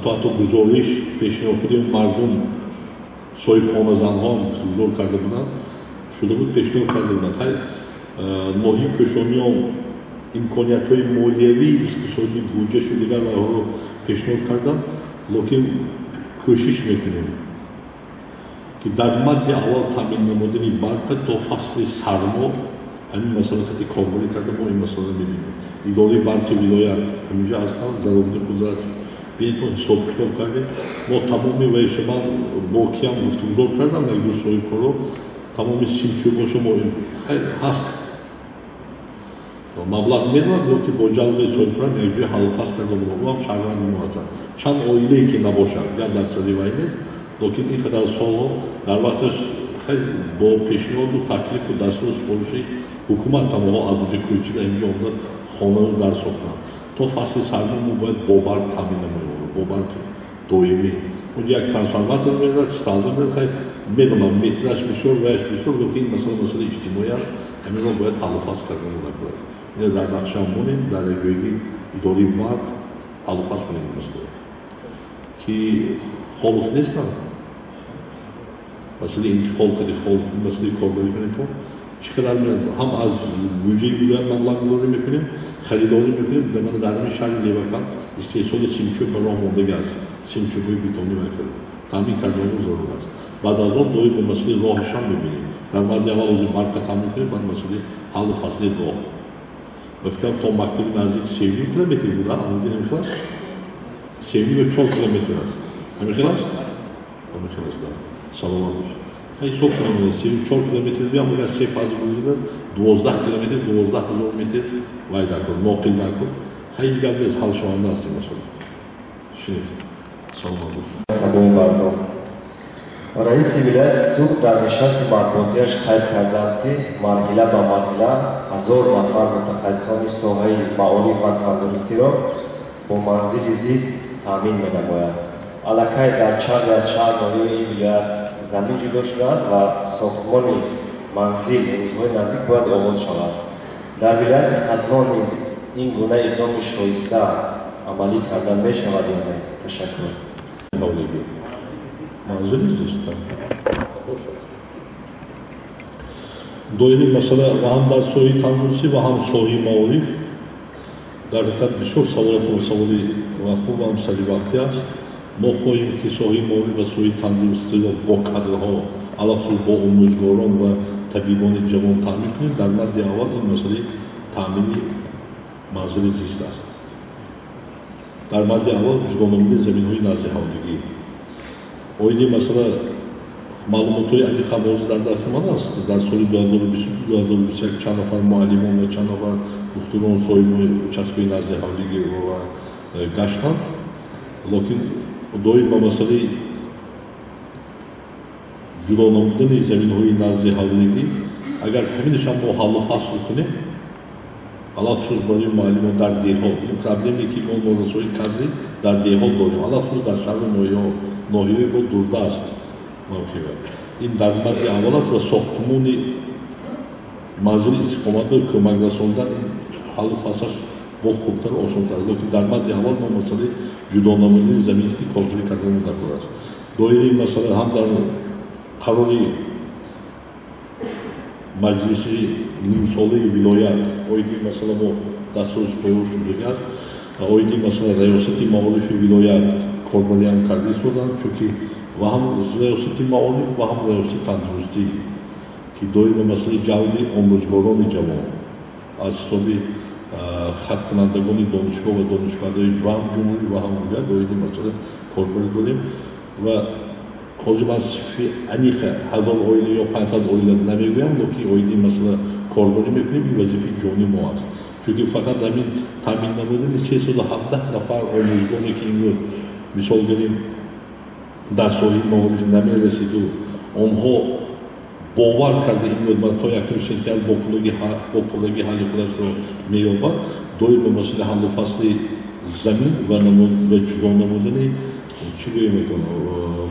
то ҳатто гузориш пешниҳод кардем, мардум, соҳибхоназанҳо гузор карда буданд, шуда буд, пешниҳод карда буданд. Хайр, ноҳияи Кӯшониён имкониятҳои молиявии иқтисодӣ, буҷашу дигар вайҳоро пешниҳод кардам, лекин кӯшиш мекунем, ки дар мадди аввал таъмин намудани барқа то фасли сармо. Ҳамин масъала хати корбарӣ карда, мо ин масъала мебинем. Идораи барқи вилоят ҳаминҷа ҳастанд, Заробиддин Қудрат, бинетон, ҳисоб китоб кардем мо тамоми вайша. Ман бо киам гуфтугузор кардам, як ду соҳибкоро, тамоми симчӯбоша мо ҳаст, маблағ медонад, ки бо ҷалби соҳибкорам якҷоя ҳаллуфасл карда будам. Ӯ ҳам шаҳрванди мо ҳастанд. Чанд оилае ки набошад, 1 дарсади вай нест, лекин ин қадар солҳо дар вақташ бо пешниҳоду таклифу дастуру супориши ҳукумат тамоҳо аз оҷа кӯчида инҷо омада хонаро дар сохтанд. То фасли сармо мо бояд бо барқ таъмин намоем, бо барқи доимӣ. Онҷо як трансформатор мерад, столба мерад. Хайр, медонам, метраш бисёр, ваяш бисёр, лекин ин масъала масъалаи иҷтимоӣ аст. Ҳаминро бояд ҳаллуфасл кардан накунад. Ина дар нақша монем, дар як ҷойги идораи барқ ҳаллуфасл кунем ин масъала, ки холуф нестанд. Масъалаи интиқол кади хол, масъалаи корбарӣ кунем, то чӣ қадар ҳам аз буҷаи вилоят маблағгузорӣ мекунем, харидорӣ мекунем. Мана, дар ҳамин шаҳри Левакан истеҳсоли симчӯб ба роҳ мондагӣ аст, симчӯбҳои бетонӣ вай карда таъмин кардани зарур аст. Баъд аз он доир ба масъалаи роҳашам мебинем. Дар мадди аввал ози барқа таъмин кунем, баъд масъалаи ҳаллу фасли роҳ. Ба фикрам, то мактаби наздик 3,5 километр буда, амуди ҳамин аст, 3,5-4 километр аст, ҳамин хел аст, ҳамин хел аст. Саломат бошед. Ҳисоб кунам, 3,4 километр биям, агар се фаз бугирад, 12 километр, 12 000 метр вай дар кор, ноқил дар кор. Ҳеҷ гап нест, ҳалшаванда аст ин масъала. Шинед, саломат бошед. Садои мардум. Раиси вилояти Суғд дар нишасти матбуотиаш қайд кардааст, ки марҳила ба марҳила 1000 нафар мутахассисони соҳаи маориф ва тандурустиро бо манзили зист таъмин менамояд. Аллакай дар чанде аз шаҳр ноҳияи ин вилоят замин ҷудо шудааст ва сохтмони манзил рӯзҳои наздик бояд оғоз шавад. Дар вилояти Хатлон низ ин гуна иқдоми шоиста амалӣ карда мешавад ё не? Ташаккур. Манзили зист доири масъала ва ҳам дар соҳаи тандурустӣ ва ҳам соҳаи маориф дар ҳақиқат бисёр саволатон саволи ва хуб ҳам саривақтӣ аст. Мо хоҳем ки соҳаи маориф ва соҳаи тандурустиро бо кадрҳо, алахусус бо омӯзгорон ва табибони ҷавон таъмин кунем. Дар марди аввал ин масъалаи таъмини манзили зист аст. Дар марди аввал ҷудо намудани заминҳои назди ҳавлигӣ. Оиди масъала маълумотҳои аниқ ҳозир дар дасти ман аст. Дар соли 2020-2021 чанд нафар муаллимон ва чанд нафар духтурон соҳиби участкаи назди ҳавлигӣ гаштанд. Лекин доир ба масъалаи ҷудо намудани заминҳои назди ҳавлигӣ, агар ҳаминашам мо ҳаллу фасл кунем, алахусус барои муаллимон дар деҳот, ин проблеме ки мо норасоии кадрӣ дар деҳот дорем, алахусус дар шаҳру ноҳияҳои бо дурдаст мавқеъ. Ин дар марди аввал аст ва сохтмони манзили истиқоматро кӯмак расондан ин ҳаллу фаслаш бо хубтар осонтар. Лекин дар марди аввал мо масъалаи ҷудо намудани замин ки коркунӣ кардан даркор аст. Доираи масъала ҳам дар қарори маҷлиси нимсолаи вилоят оиди масъала мо дастуру супориҳо шудагӣ аст. Оиди масъала раёсати маорифи вилоят корбариам карда истоданд, чунки ва ҳам раёсати маориф ва ҳам раёсати тандурустӣ ки доир ба масъалаи ҷалби омӯзгорони ҷавон аз ҳисоби хаткунандагони донишгоҳ ва донишкадаҳои ва ҳам ҷумҳурӣ ва ҳам вилоят оиди масъала корбарӣ дорем. Ва ҳозир ман сифи аниқа 1000 оила ё 500 оила намегӯям, лекин оиди масъала корбарӣ мекунем. Ин вазифаи ҷони мо аст, чунки фақат ҳамин таъмин намудани 317 нафар омӯзгоре ки имрӯз мисол гирем дар соҳаи маориф намерасиду онҳо бовар карда имрӯз ман то 1 сентябр бо пулаги ҳалли худашро меёбад. Доир ба масъалаи ҳаллу фасли замин ва ҷудо намудани чӣ гӯем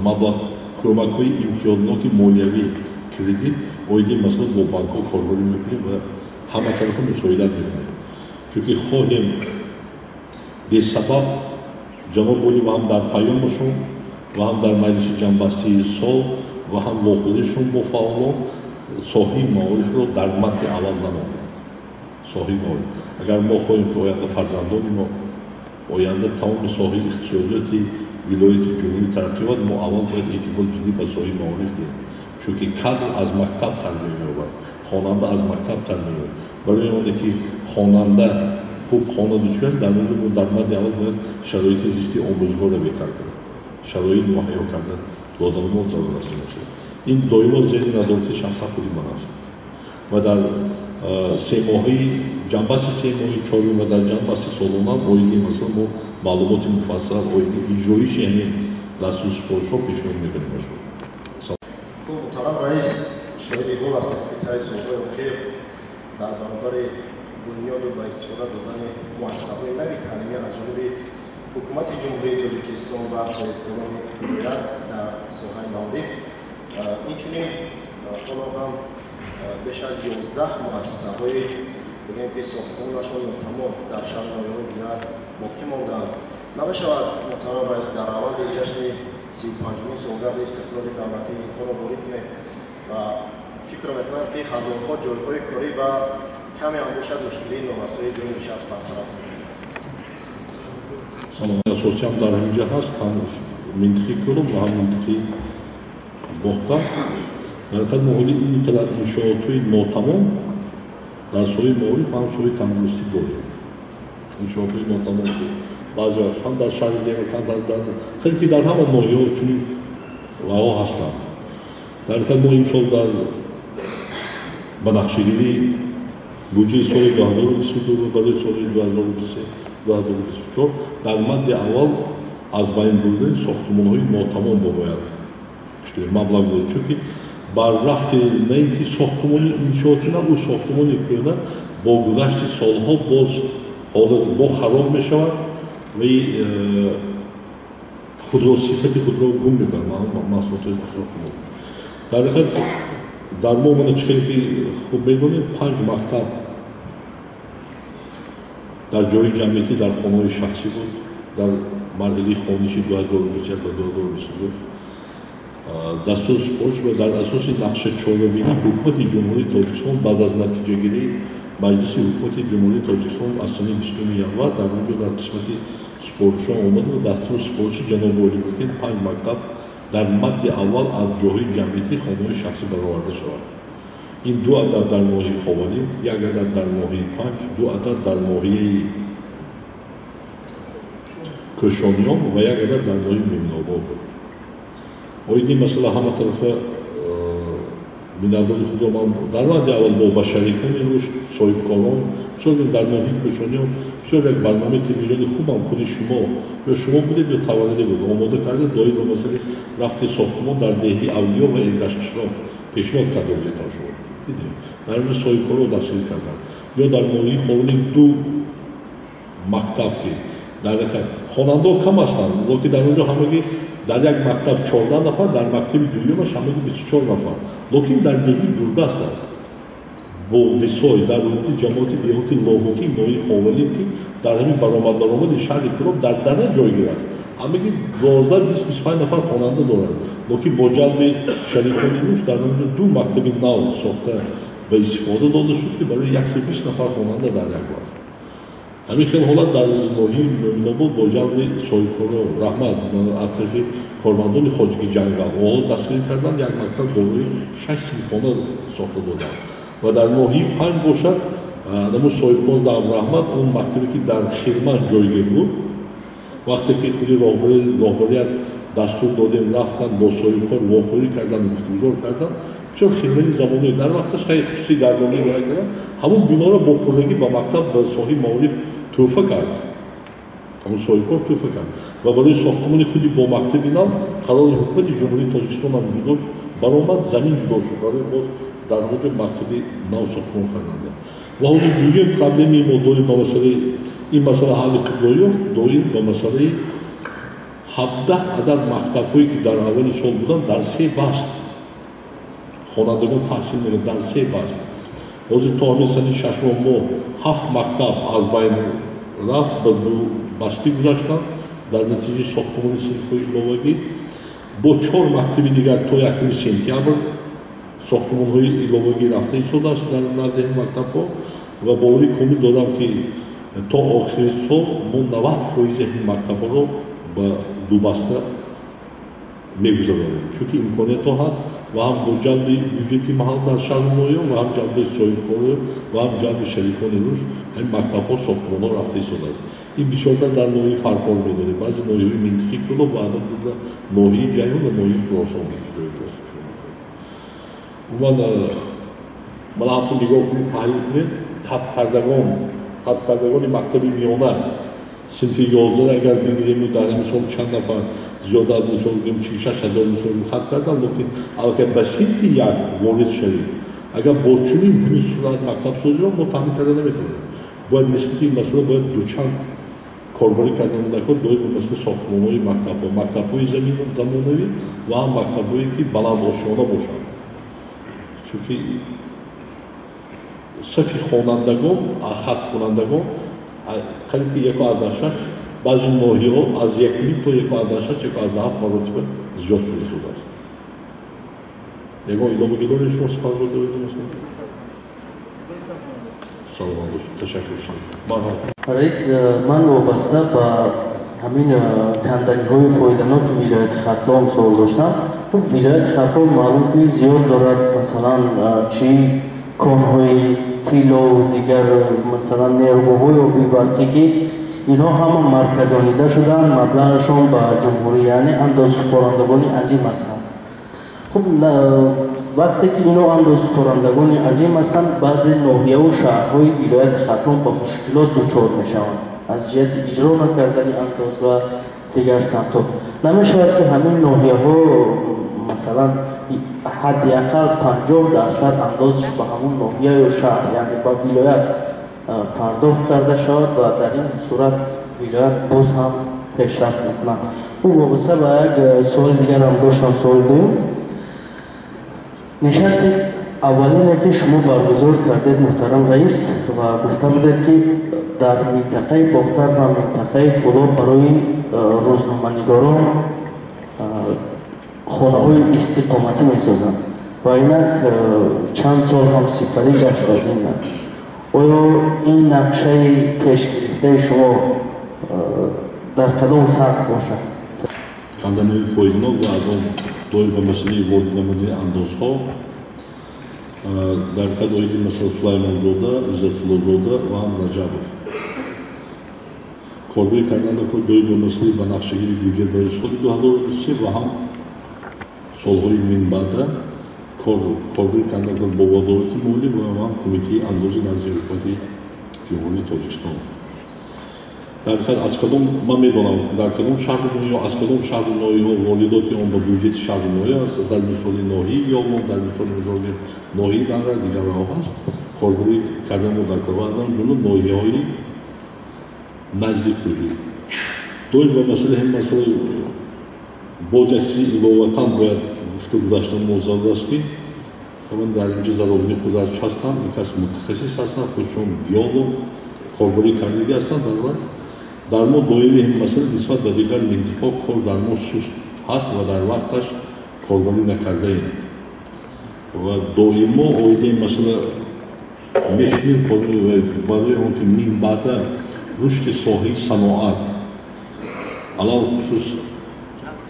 маблағ кӯмакҳои имтиёзноки молиявӣ кредит оиди масъала бо банкҳо корбарӣ мекунем ва ҳама тарафа мусоидат мекунем, чунки хоҳем бесабаб ҷаноб олӣ ва ҳам дар паёмашон ва ҳам дар маҷлиси ҷамъбастии сол ва ҳам вохӯришон бо фаъолон соҳаи маорифро дар мадди аввал намондем. Соҳаи маориф агар мо хоҳем ки оянда фарзандони мо, оянда тамоми соҳаи иқтисодиёти вилояти ҷумҳурӣ тараққӣ ёбад, мо аввал бояд эътибори ҷиддӣ ба соҳаи маориф диҳем, чунки кадр аз мактаб тарбия меёбад, хонанда аз мактаб тарбия меёбад. Барои оне ки хонанда хуб хонаду чиёд, дар он ҷо мо дар мадди аввал бояд шароити зисти омӯзгорро беҳтар кунем, шароит муҳайё карда додани мо зарур аст. Ин доимо зери назорати шахсан худи ман аст ва дар семоҳаи ҷамъбасти семоҳаи чорум ва дар ҷамъбасти солона оиди масъала мо маълумоти муфассал оиди иҷроиши ҳамин дастуру супоришҳо пешниҳод мекунем ба шумо. Муҳтарам раис, шоҳиди гул ҳастем ки таи солҳои охир дар баробари бунёду ба истифода додани муассисаҳои нави таълимӣ аз ҷониби ҳукумати Ҷумҳурии Тоҷикистон ва соҳибкорони вилоят дар соҳаи маориф, инчунин ҳоло ҳам беш аз 11 муассисаҳои бигӯем ки сохтмонашон нотамом дар шаҳру ноҳияҳои вилоят боқӣ мондаанд. Намешавад, муҳтарам раис, дар раванди ҷашни 35-умин солгарди истиқлоли давлатӣ инҳоро ворид кунем ва фикр мекунам ки ҳазорҳо ҷойҳои корӣ ва каме ҳам бошад мушкилии норасоии ҷойи нишаст бартараф мекунад. Салом асосӣ ҳам дар ҳамин ҷо ҳаст, ҳам минтиқи Кӯлоб ва ҳам минтиқи Бохтар. Дар ҳақиқат мо ҳоли ин қадар иншоотҳои нотамом дар соҳаи маориф ва ҳам соҳаи тандурустӣ дорем. Иншоотҳои нотамом ки баъзе вақт ҳам дар шаҳри Левакант ҳаст, хеле ки дар ҳама ноҳияҳо чунин ваҳо ҳастанд. Дар ҳақиқат мо имсол дар ба нақшагирии буҷаи соли 2022 барои соли 2023-2024 дар мадди аввал аз байн бурдани сохтмонҳои нотамом бояд маблағ дорем, чунки бар рафти на ин ки сохтмони иншооти на, ӯ сохтмони кӯҳна бо гузашти солҳо боз ҳолат бо хароб мешавад ва худро сифати худро гум мекунад маҳсулотҳои сохтмон. Дар ҳақиқат дар мо мана чӣ хеле ки хуб медонем, 5 мактаб дар ҷои ҷамъиятӣ дар хонаҳои шахсӣ буд. Дар марҳилаи хониши 2021 ва 2022 дастур супориш ва дар асоси нақша чорабинии Ҳукумати Ҷумҳурии Тоҷикистон баъд аз натиҷагирии Маҷлиси Ҳукумати Ҷумҳурии Тоҷикистон аз санаи 20 январ дар он ҷо дар қисмати супоришҳо омада ва дастур супориши ҷаноби олӣ буд, ки 5 мактаб дар мадди аввал аз ҷойҳои ҷамъиятии хонаҳои шахсӣ бароварда шавад. Ин 2 адад дар ноҳияи Ховалӣ, 1 адад дар ноҳияи Панҷ, 2 адад дар ноҳияи Кӯшониён ва 1 адад дар ноҳияи Мӯминобод буд. Оид ин масъала ҳама тарафа миннатдори худро ман дар ваҳди аввал бо ба шарикони рушд, соҳибкорон, бисёр дар ноҳияи Кӯшониён бисёр як барномаи телевизиони хубам худи шумо ё шумо будед ё таваллуде буд омода карда доир ба масъалаи рафти сохтмон дар деҳи Авлиё ва Эргашқишлоқ пешниҳод карда будед то шумо. Дидем. Дар инҷо соҳибкорро дастгирӣ карданд. Ё дар ноҳияи Ховалӣ 2 мактаб ки дар хонандаҳо кам ҳастанд, лекин дар онҷо ҳамагӣ дар як мактаб 14 нафар, дар мактаби дуюмаш ҳамагӣ 24 нафар. Лекин дар деҳи дурдаст аст. Боғдисой, дар ҳудуди ҷамоати деҳоти Лоҳутӣ, ноҳияи Ховалӣ, ки дар ҳамин баромад-баромади шаҳри Кӯлоб дар дара ҷойгир аст. Ҳамагӣ 12, 20, 25 нафар хонанда дорад. Лекин бо ҷалби шарикони рушд дар онҷо 2 мактаби нав сохта ба истифода дода шуд, ки барои 120 нафар хонанда дар як вақт. Ҳамин хел ҳолат дар ноҳияи Мӯминобод бо ҷалби соҳибкорон, раҳмат аз тарафи кормандони хоҷагии ҷангал онҳо дастгирӣ карданд, як мактаб дорои 6 синфхона сохта доданд. Ва дар ноҳияи Панҷ бошад, ҳамон соҳибкор дам раҳмат он мактабе ки дар Хирман ҷойгир буд, вақте ки худи роҳбарият дастур додем, рафтанд бо соҳибкор вохӯрӣ карданд, гуфтугузор карданд, бисёр хирмани замонаи дар вақташ хеле хусусӣ гардонӣ роя карданд, ҳамон биноро бо пуррагӣ ба мактаб ба соҳиби маориф тӯҳфа кард. Ҳамон соҳибкор тӯҳфа кард ва барои сохтмони худи бо мактаби нав қарори Ҳукумати Ҷумҳурии Тоҷикистон ҳам ҷудо баромад, замин ҷудо шуд барои боз дар ҳамон мактаби нав сохтмон карданд. Ва ҳозир дуюм проблеми мо доир ба масъалаи ин масъала ҳалли худро ёфт, доир ба масъалаи 17 адад мактабҳое ки дар аввали сол буданд дар 3 баст хонандагон таҳсил мекарданд, дар 3 баст. Ҳозир то ҳамин санаи 6 моҳ мо 7 мактаб аз байн рафт, ба 2 бастӣ гузаштанд дар натиҷаи сохтмони синфҳои иловагӣ. Бо 4 мактаби дигар то 1 сентябр сохтмонҳои иловагӣ рафта истодааст дар назди ин мактабҳо ва боварӣ комил дорам, ки то охири сол мо 90% ин мактабҳоро ба дубаста мегузаронем, чунки имкониятҳо ҳаст ва ҳам бо ҷалби бюҷети маҳал дар шаҳру ноҳия ва ҳам ҷалби соҳибкорӣ ва ҳам ҷалби шарикони рушд ҳамин мактабҳо сохтмонҳо рафта истодааст. Ин бисёртар дар ноҳияи Фархор медонем, баъзе ноҳияҳои минтиқии Кӯлоб ва ноҳияи Ҷайҳун ва ноҳияи Хуросон ҷойгир аст. Умуман мана ҳамтун нигоҳ кунед, таҳлил кунед, хаткардагони мактаби миёна синфи 11 агар бигирем дар ҳамин сол чанд нафар зиёда аз мисол гирем 46 ҳазор мисол хат карданд, лекин аллакай ба синфи 1 ворид шавем. Агар бо чунин ҳамин сурат мактабсозиро мо таъмин карда наметавонем. Бояд нисбати ин масъала бояд дучанд корбарӣ кардан накор доир ба масъалаи сохтмонҳои мактабҳо, мактабҳои замонавӣ ва ҳам мактабҳое ки баландошёна бошанд. Чунки сафи хонандагон, хаткунандагон қариб ки 1,6, баъзе ноҳияҳо аз 1,5 то 1,6, 1,7 маротиба зиёд шуда истодааст. Ягон иловагӣ доред шумо сипасгузор доред масалан? Саломат бошед, ташаккур. Раис, ман вобаста ба ҳамин канданиҳои фоиданоки вилояти Хатлон суол доштам. Хуб, вилояти Хатлон маълум ки зиёд дорад, масалан, чӣ конҳои тиллову дигар, масалан, нерӯгоҳҳои оби барқӣ, ки инҳо ҳама марказонида шуданд, маблағашон ба ҷумҳурӣ, яъне андозсупорандагони азим ҳастанд. Хуб, вақте ки инҳо андозсупорандагони азим ҳастанд, баъзе ноҳияву шаҳрҳои вилояти Хатлон ба мушкилот дучор мешаванд аз ҷиҳати иҷро накардани андоз ва дигар самтҳо. Намешавад ки ҳамин ноҳияҳо масалан ҳадди ақал 50% андозш ба ҳамон ноҳия ё шаҳр, яъне ба вилоят пардохт карда шавад ва дар ин сурат вилоят боз ҳам пешрафт мекунад. Ӯ вобаста ба як суоли дигарам доштам, суоли дуюм. Нишасти Аввалине ки шумо баргузор кардед, муҳтарам раис, ва гуфта будед, ки дар минтақаи Бохтар ва минтақаи Кӯлоб барои рӯзноманигорон хонаҳои истиқоматӣ месозанд ва инак чанд сол ҳам сипарӣ гашт аз ин. Оё ин нақшаи пешгирифтаи шумо дар кадом сатҳ бошад? Канданиҳои фоиданок ва аз он доир ба масъалаи ворид намудани андозҳо дар қад оиди масъала Сулаймонзода, Иззатуллозода ва ҳам Раҷабов. Корбурӣ кардан доир ба масъалаи ба нақшагирии бюҷет барои соли 2023 ва ҳам солҳои минбаъда корбурӣ кардан бо Вазорати молия ва ҳам Кумитаи андози назди Ҳукумати Ҷумҳурии Тоҷикистон. Дар ҳақиқат аз кадом ман медонам, дар кадом шаҳру ноҳия, аз кадом шаҳру ноҳияҳо воридоти он ба бюҷети шаҳру ноҳия аст, дар мисоли ноҳияи Ёвон, дар мисоли ноҳияи Данғара, дигарҳо ҳаст. Корбурӣ кардан мо дар кор ва аз он ҷумла ноҳияҳои наздиккӯҳӣ. Доир ба масъалаи ҳам масъалаи боз як чизи иловатан бояд гуфта гузаштан мо зарур аст, ки ҳамон дар инҷа Заробини Қудрат ҳастанд, ин кас мутахассис ҳастанд, худшон геолог корбурӣ кардагӣ ҳастанд. Дар мо доири ҳам масъала нисбат ба дигар минтиқаҳо кор дар мо суст ҳаст ва дар вақташ корбурӣ накардаем ва доимо оиди ин масъала мешунем. Барои он ки минбаъда рушди соҳаи саноат, алалхусус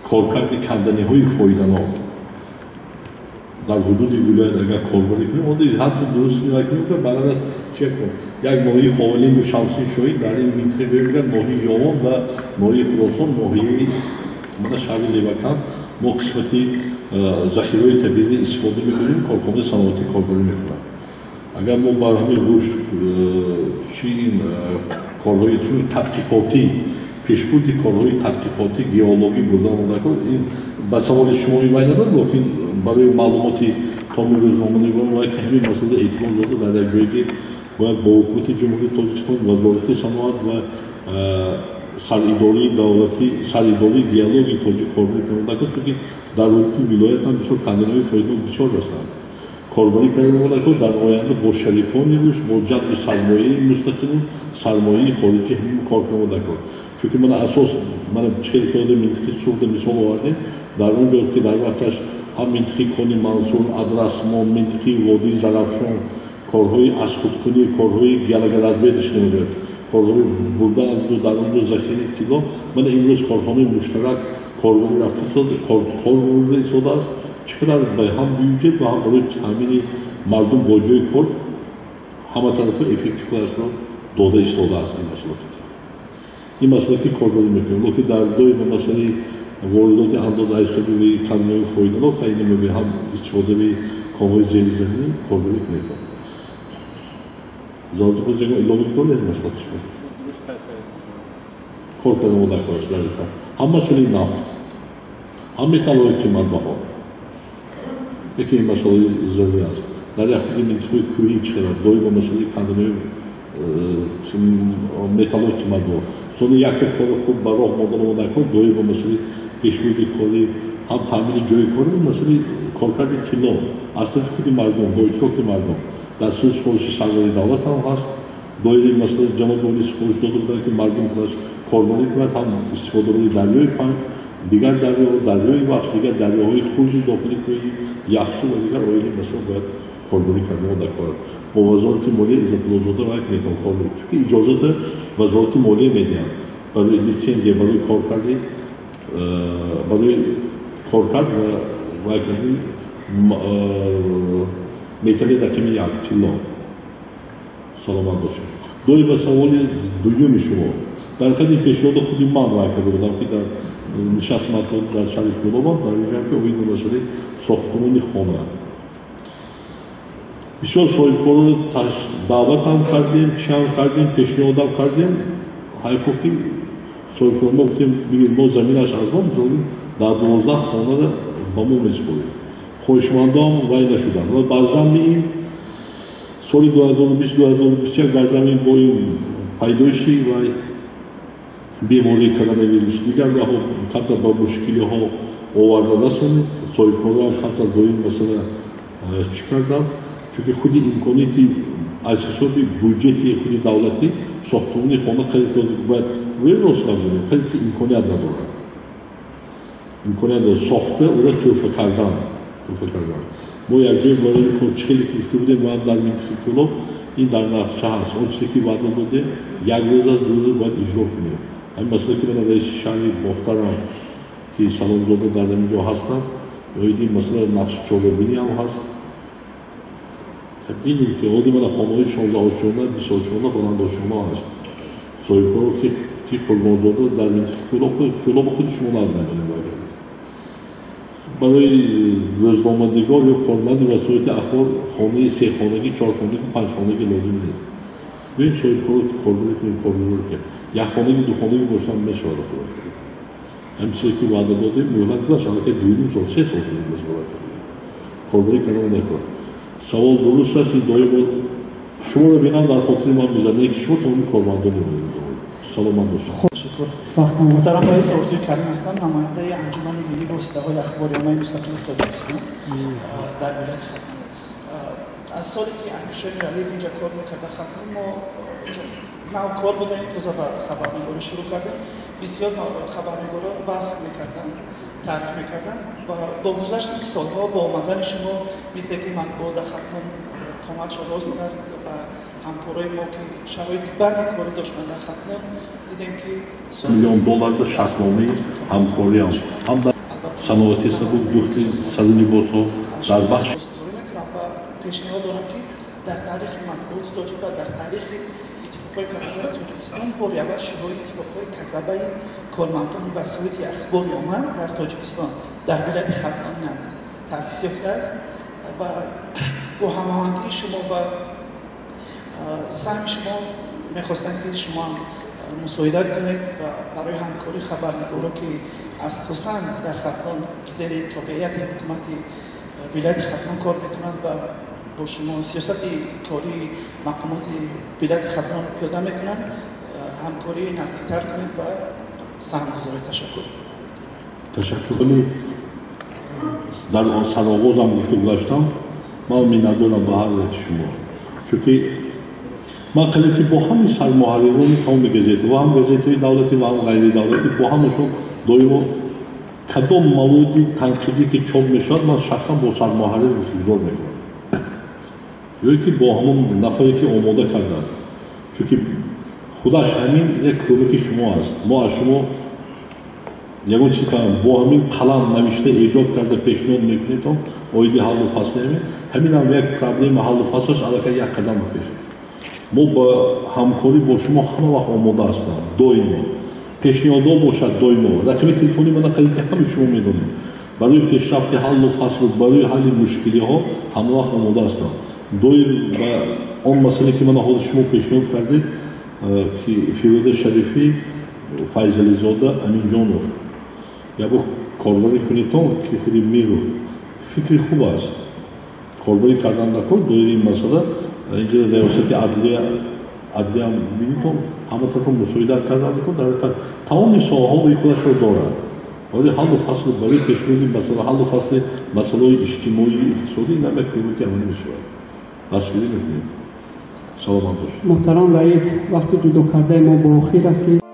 коркарди канданиҳои фоиданок дар ҳудуди вилоят агар корбурӣ кунем, одди ҳатто дуруст накунем, баъд аз чӣ кун як ноҳияи Ховалингу Шамсӣ шоҳид дар ин минтақа мегӯяд ноҳияи Ёвон ва ноҳияи Хуросон, ноҳияи мана шаҳри Леваканд мо қисмати захираҳои табиӣ истифода мекунем, корхонаи саноатӣ корбурӣ мекунанд. Агар мо бар ҳамин рушд чи ин корҳои тадқиқотӣ, пешбурди корҳои тадқиқотӣ геологӣ бурдан монда, ин ба саволи шумо вай надорад, лекин барои маълумоти томи рӯзноманигорон вай ки ҳамин масъала эътибор дода дар як ҷое ки бояд бо Ҳукумати Ҷумҳурии Тоҷикистон, Вазорати саноат ва саридории давлатӣ, саридории геологии тоҷик корбурӣ кунанд, чунки дар ҳудуди вилоят ҳам бисёр канданиҳои фоиданок бисёр ҳастанд. Корбурӣ кардан дар оянда бо шарикони рушд, бо ҷалби сармояи мустақилу сармояи хориҷӣ ҳамин кор кунанд. Чунки мана асос мана чӣ хеле минтақаи Суғда мисол овардем, дар он ҷо ки дар вақташ ҳам минтақаи Кони Мансур, Адрасмон, минтақаи водии Зарафшон корҳои азхудкунӣ, корҳои геологоразведочӣ мегӯяд, корҳои бурдан дар он ҷо захираи тилло. Мана имрӯз корхонаи муштарак корбурӣ рафта кор бурда истодааст. Чӣ қадар ҳам бюҷет ва ҳам барои таъмини мардум бо ҷои кор ҳаматарафа эффекти худашро дода истодааст. Ин масъала, ин масъала ки корбурӣ мекунем, лекин дар доир ба масъалаи воридоти андоз аз ҳисоби канданиҳои фоиданок ина мегӯем ҳам истифодаи конҳои зеризаминӣ корбурӣ кунем. Зарурати худ ягон илова доред масъала шумо? Кор кардан мо дар кор аст. Ҳам масъалаи нафт, ҳам металлҳои қиматбаҳо, яке ин масъалаи зарурӣ аст. Дар як худи минтақаи кӯҳӣ чӣ қадар доир ба масъалаи канданиҳои металлҳои қиматбаҳо сони якча кори хуб ба роҳ мондан мо дар кор доир ба масъалаи пешбурди кори ҳам таъмини ҷои кор, масъалаи коркарди тилло аз тарафи худи мардум бо иштироки мардум дар сӯи супориши сарвари давлат ҳам ҳаст. Доири масъала ҷаноби олӣ супориш дода буданд, ки мардум худаш корбурӣ кунад ҳам истифодабарии дарёи Панҷ, дигар дарёҳо, дарёи Вахш, дигар дарёҳои хурди дохили кӯҳи Яхсу ва дигар оиди масъала бояд корбурӣ кардан дар кор бо Вазорати молия Иззатуллозода вай кунед кор, чунки иҷозата Вазорати молия медиҳад барои литсензия, барои коркарди, барои коркард ва вай карди металли рақами як тилло. Саломат бошед. Доир ба саволи дуюми шумо, дар ҳақиқат пешниҳоди худи ман вай карда будам, ки дар нишасти матбуотӣ дар шаҳри Кӯлобам дар инҷа ки оид ба масъалаи сохтмони хона бисёр соҳибкорро даъватам кардем, чиам кардем, пешниҳодам кардем. Ҳайфо ки соҳибкор мо гуфтем, бигир, мо заминаш аз мо, дар 12 хонара ба мо месупорем. Хоҳишмандоам вай нашуданд ва бар замми соли 2020, 2021 бар замми бо ин пайдоиши вай бемории коронавирус дигар даҳо камтар ба мушкилиҳо оварда расонид. Соҳибкорро ҳам камтар бо ин масъала Чӣ кардам? Чунки худи имконияти аз ҳисоби буҷети худи давлатӣ сохтмони хона қариб бояд рӯи рост гап занем, қариб ки имконият надорад. Имконият дорад сохта ӯро тӯҳфа кардан, тӯҳфа кардан. Мо якҷоя барои чӣ хеле гуфта будем, мо дар минтақаи Кӯлоб ин дар нақша ҳаст. Он чизе ки ваъда додем, як рӯз аз ду рӯз бояд иҷро кунем. Ҳамин масъала ки ман раиси шаҳри Бохтарам ки Саломзода дар ҳамин ҷо ҳастанд, оиди масъала нақши чорабинӣ ҳам ҳаст. Бинем ки оди мана хонаҳои 16 ошёна, 20 ошёна, баландошёна ҳаст. Соҳибкоро ки Қурбонзода дар минтақаи Кӯлоб, Кӯлобо худи шумо наз медонед, агар барои рӯзноманигор ё корманди васоити ахбор хонаи сехонагӣ, чорхонагӣ, панҷхонагӣ лозим нест. Биёем соҳибкоро корбарӣ кунем, коргузор кунем. Якхонагӣ, духонагӣ бошам мешавад. Ҳамин чизе ки ваъда додем, муҳлат гузашт, аллакай 2,5 сол, 3 сол шуд гузашт. Корбарӣ кардан накор. Савол дуруст аст, ин доимо шуморо бинам дар хотири ман мезанад, не ки шумо тамоми кормандон мебинед. Саломат бошед. Ташаккур. Муҳтарам раис, Орзуи Карим ҳастам, намояндаи Анҷумани миллии воситаҳои ахбори оммаи мустақили Тоҷикистон дар вилояти Хатлон. Аз соле ки Амиршоҳ Миралиев инҷа кор мекарда Хатлон, мо нав кор будем, тоза ба хабарнигорӣ шурӯъ кардем. Бисёр хабарнигоро васф мекарданд, таъриф мекарданд ва бо гузашти солҳо, бо омадани шумо, мисле ки матбуот дар Хатлон қоматшо рост кард ва ҳамкорои мо ки шароити бади корӣ доштанд дар Хатлон, дидем ки миллион долларда шартномаи ҳамкориам ҳам дар саноати сабук, духти сару либосҳо, дар бахш ва пешниҳод дорам, ки дар таърихи матбуоти тоҷик ва дар таърихи иттифоқҳои касабаи Тоҷикистон бори аввал Шӯрои иттифоқҳои касабаи кормандони васоити ахбори омма дар Тоҷикистон дар вилояти Хатлон таъсис ёфтааст ва бо ҳамоҳангии шумо ва саҳми шумо мехостам, ки шумо мусоидат кунед ва барои ҳамкории хабарнигоро, ки асосан дар Хатлон зери тобеияти ҳукумати вилояти Хатлон кор мекунанд ва бо шумо сиёсати кории мақомоти вилояти Хатлон пиёда мекунанд, ҳамкории наздиктар кунед ва саҳм гузоред. Ташаккур. Ташаккур. Вале дар сароғозам гуфта гузаштам, ман миннатдорам ба ҳар яки шумо, чунки ман қариб ки бо ҳамин сармуҳаррирони тамоми газета, ва ҳам газетаҳои давлатӣ, ва ҳам ғайридавлатӣ, бо ҳамашон доимо кадом маводи танқидӣ ки чоп мешавад, ман шахсан бо сармуҳаррир гуфтугузор мекунам ё ки бо ҳамон нафаре ки омода кардааст, чунки худаш ҳамин як кӯмаки шумо аст. Мо аз шумо ягон чиз бо ҳамин қалам навишта, эҷод карда пешниҳод мекунедон оиди ҳаллу фасли ҳамин, ҳаминам як проблема ҳаллу фаслаш аллакай як қадам ба пеш. Мо ба ҳамкорӣ бо шумо ҳама вақт омода ҳастам, доимо пешниҳодҳо бошад, доимо рақами телефони мана қариб ки ҳамаи шумо медонед. Барои пешрафти ҳаллу фаслу барои ҳалли мушкилиҳо ҳама вақт омода ҳастам. Доир ба он масъале ки мана ҳозир шумо пешниҳод кардед, ки Фирӯза Шарифӣ, Файзализода, Аминҷонов ябо корбарӣ кунедтон, ки худи Миру фикри хуб аст, корбарӣ кардан даркор. Доири ин масъала инҷа риёсати адлия бинитон, ҳама тараф мусоидат кардан даркор. Дар ҳақиқат тамоми соҳаҳо худашро дорад барои ҳаллу фасли, барои пешбурди масъала, ҳаллу фасли масъалаҳои иҷтимоию иқтисодӣ. Ин ҳам як кӯмаки амалӣ мешавад, дастгирӣ мекунем. Саломат бошед. Муҳтарам раис, вақти ҷудо кардаи мо ба охир расид.